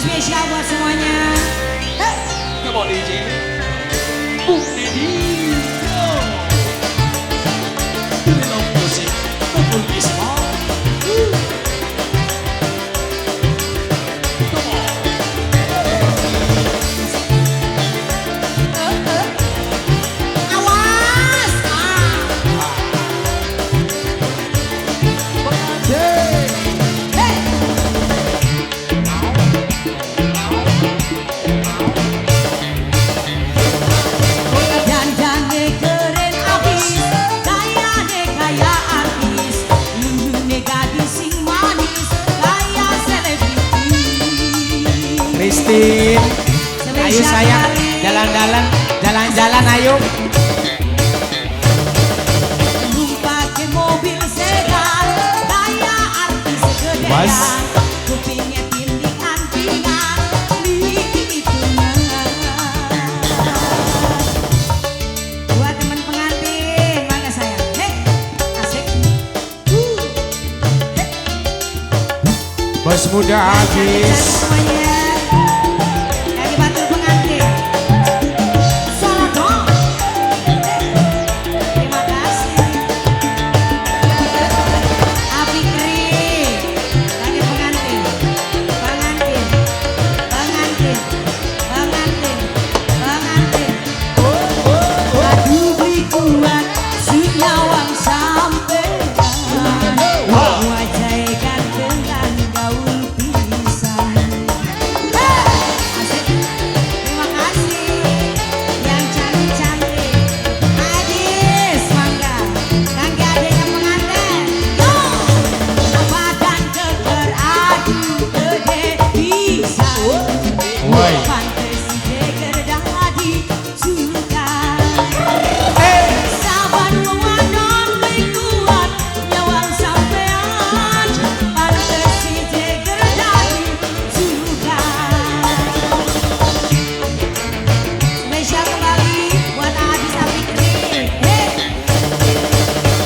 Spesial buat semuanya. Hey. Come on DJ. Bung Dedi. Yo. Love music. Kumpul Bisma. Come on. Awas. Hey. Dandane keren abis, gayane kaya artis, luhune gadis sing manis, kaya selebriti. Christine, ayo sayang, jalan-jalan, jalan-jalan ayo. Numpake mobil sedan, kaya artis gedean. Mas. Kupingnya tindik antingan, hitungan. Buat teman pengantin, mana sayang? Hei, asik. Hey. Bos muda habis. Semuanya. Lagi bantu pengantin. Solo dong. Terima kasih. Afikri, lagi pengantin, pengantin, pengantin, pengantin, pengantin. Aduh beli kuat, sunyawang sampean. Wajah ganteng lan gaul pisan. Asik. Terima kasih yang cantik-cantik. Adis, mangga. Kangge adeknya pengantin. Yo. Badan keker aduh gede pisan. Woi. Pantes jeger dadi suka. Saban wong wadon beli kuat nyawang sampean. Pantes jeger dadi suka. Spesial kembali buat Adis Afikri. Hey.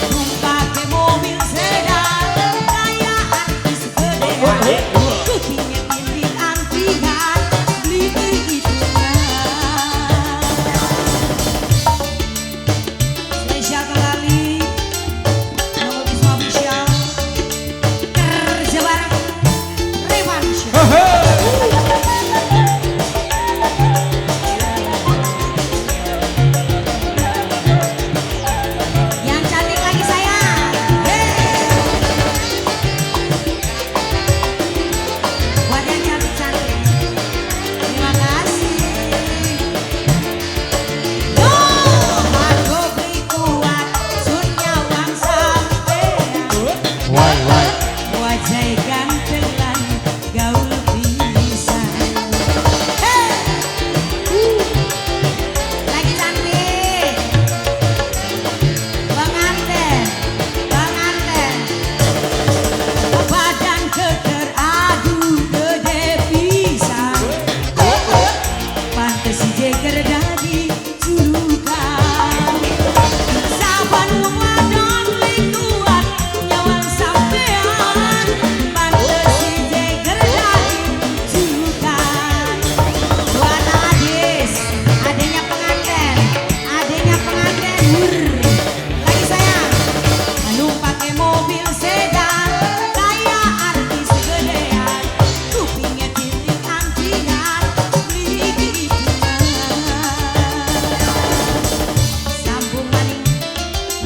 Numpake mobil sedan, kaya artis gedean. Kupingnya tindik antingan, beli hitungan. Spesial kembali, Nongol Bisma Official. Kerja bareng, Revenge. Yang cantik lagi sayang. Hey. Buat yang cantik-cantik. Terima kasih. Yo, aku beli kuat, sunyawang sampean. Woi, woi. Wajah ganteng lan gaul pisan. Hey. Lagi cantik. Pengantin, pengantin. Badan keker aduh gede pisan. Pantes jeger dadi julukan. Saban wong wadon beli kuat nyawang sampean. Pantes jeger dadi julukan. Buat Adis, adenya pengantin, adenya pengantin. Hur. Lagi sayang, numpake mobil sedan, kaya artis gedean, kupingnya tindik antingan, beli hitungan. Sambung maning,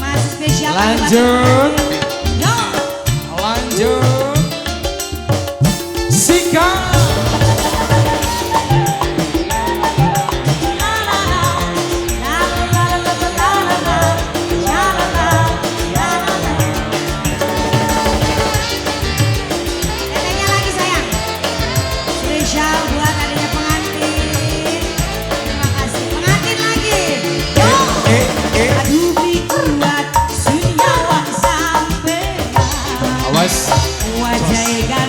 masih spesial. Lanjut, Yo. lanjut. Sikat. La la la, la la la la la la, la la la, la la la. Tetehnya lagi sayang. Spesial buat adanya pengantin. Terima kasih. Pengantin lagi. Yo. Aduh beli kuat, sunyawang sampean. Awas. Wajah ganteng.